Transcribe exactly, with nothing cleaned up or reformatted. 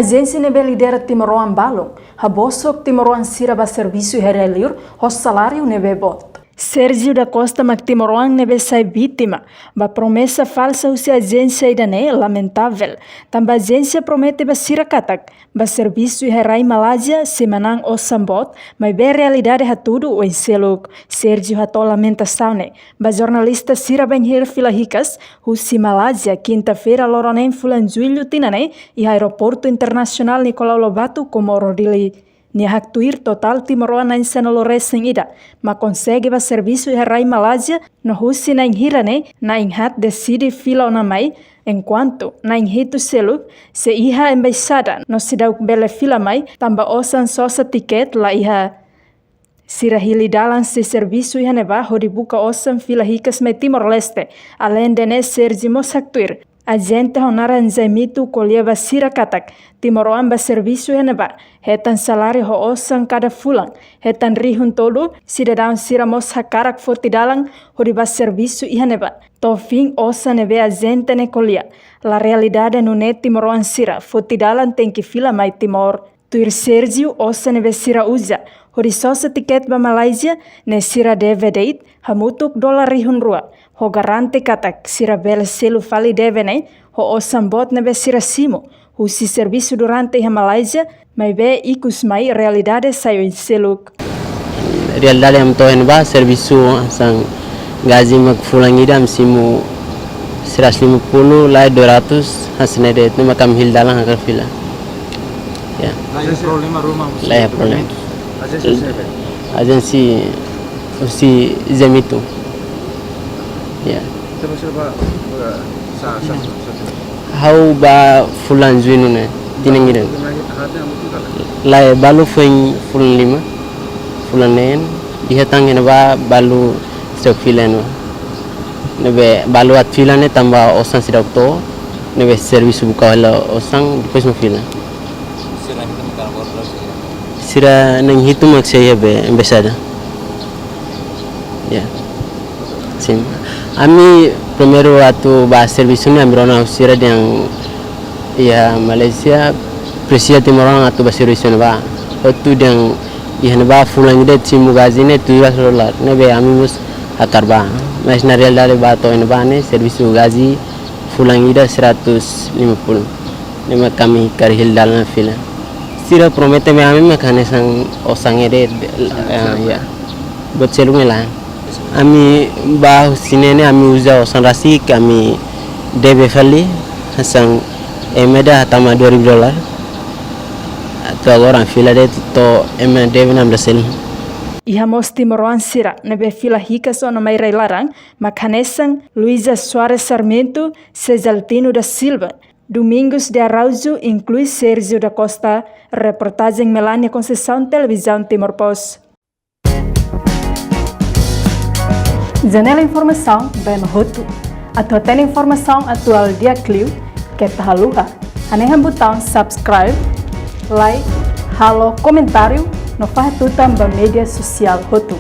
Ajénsia ne'ebé lidera timoroan balun habosok timoroan sira ba servisu iha rai-liur ho saláriu ne'ebé boot. Sérgio da Costa mak timoroan ne'ebé sai vítima ba promesa falsa husi ajénsia ida-ne'e lamentavel. Tanba ajénsia promete ba sira katak ba servisu iha rai Malázia sei manán osan boot, maibé realidade hatudu oin seluk. Sérgio hato'o lamentasaun ne'e ba jornalista sira bainhira fila hikas husi Malázia, kinta-feira loron neen fulan Jullu tinan ne'e, iha Aeroportu Internasionál Nicolau Lobato, Comoro, Dili. Nia haktuir totál timoroan na'in sanulu-resin-ida mak konsege ba servisu iha rai Malázia, no husi na'in hira ne'e na'in haat deside fila ona mai, enkuantu na'in hitu seluk sei iha embaixada no seidauk bele fila mai tanba osan sosa tiket la iha. Sira hili dalan sei servisu iha ne'ebá hodi buka osan fila hikas mai Timor-Leste. Aleinde ne'e, Sérgio mós haktuir ajente ho naran Zaimito ko'alia ba sira katak timoroan ba servisu iha ne'ebá hetan saláriu ho osan kada fulan hetan rihun tolu. Sidadaun sira mós hakarak foti dalan hodi ba servisu iha ne'ebá. To'o fim, osan ne'ebé ajente ne'e ko'alia la realidade, nune'e timoroan sira foti dalan tenke fila mai Timor. Tuir Sérgio, osan ne'ebé sira uza hodi sosa tiket ba Malázia ne'e sira deve de'it, hamutuk dolar rihun rua, ho garante katak sira bele selu fali deve ne'e ho osan boot ne'ebé sira simu husi servisu durante iha Malázia, maibé ikus mai realidade sai oin seluk. Realidade ami to'o iha ne'ebá servisu hanesan gaji mak fulan ida ami simu seratus lima puluh, lae dua ratus, hanesan ne'e de'it, ne'e mak ami hili dalan hakarak fila. Ya. Lae problema ruma husi... Lae problema. Ajénsia husi ne'ebé? Ajénsia husi Zaimito. Ya. Ita ba sira ba, ba, sa, sa, sa, sa. Ha'u ba fulan Jullu ne'e, tinan ida. Lae, balu foin fulan lima, fulan neen, iha tan iha ne'ebá balu seidauk fila ona. Ne'ebé balu atu fila ne'e tanba osan seidauk to'o, ne'ebé servisu buka hela osan, depois mak fila. Sira na'in hitu mak sei iha be embaixada. Ya. Sin. Ami primeiru atu ba servisu ne'e ami rona husi sira dehan iha Malázia presiza timoroan atu ba servisu ne'ebá. Hotu dehan iha ne'ebá fulan ida simu gaji ne'e tujuh ratus dolar. Ne'ebé ami mós hakarak ba. Mas na realidade ba to'o iha ne'ebá ne'e servisu gaji fulan ida seratus lima puluh. Ne'e mak ami hakarak hili dalan fila. Sira promete mai ami mak hanesan osan ida, eh, ya. Buat seluk ne'e lae. Ami ba husi ne'e ne'e ami uza osan rasik ami deve fali, hanesan ema ida hatama dua ribu dolar. To'o agora ami fila de'it to'o ema deve ne'e ami la selu. Iha mós timoroan sira ne'ebé fila hikas ona mai rai laran, mak hanesan Luisa Soares Sarmento, Cesaltino da Silva, Domingos de Araújo, inklui Sérgio da Costa. Reportajen Melania Conceição, Televizaun Timor Post. Janela informasaun ba ema hotu. Atu hatene informasaun atuál di'ak liu, keta haluha hanehan butaun subscribe, like, halo komentáriu, no fahe tutan ba média sosiál hotu.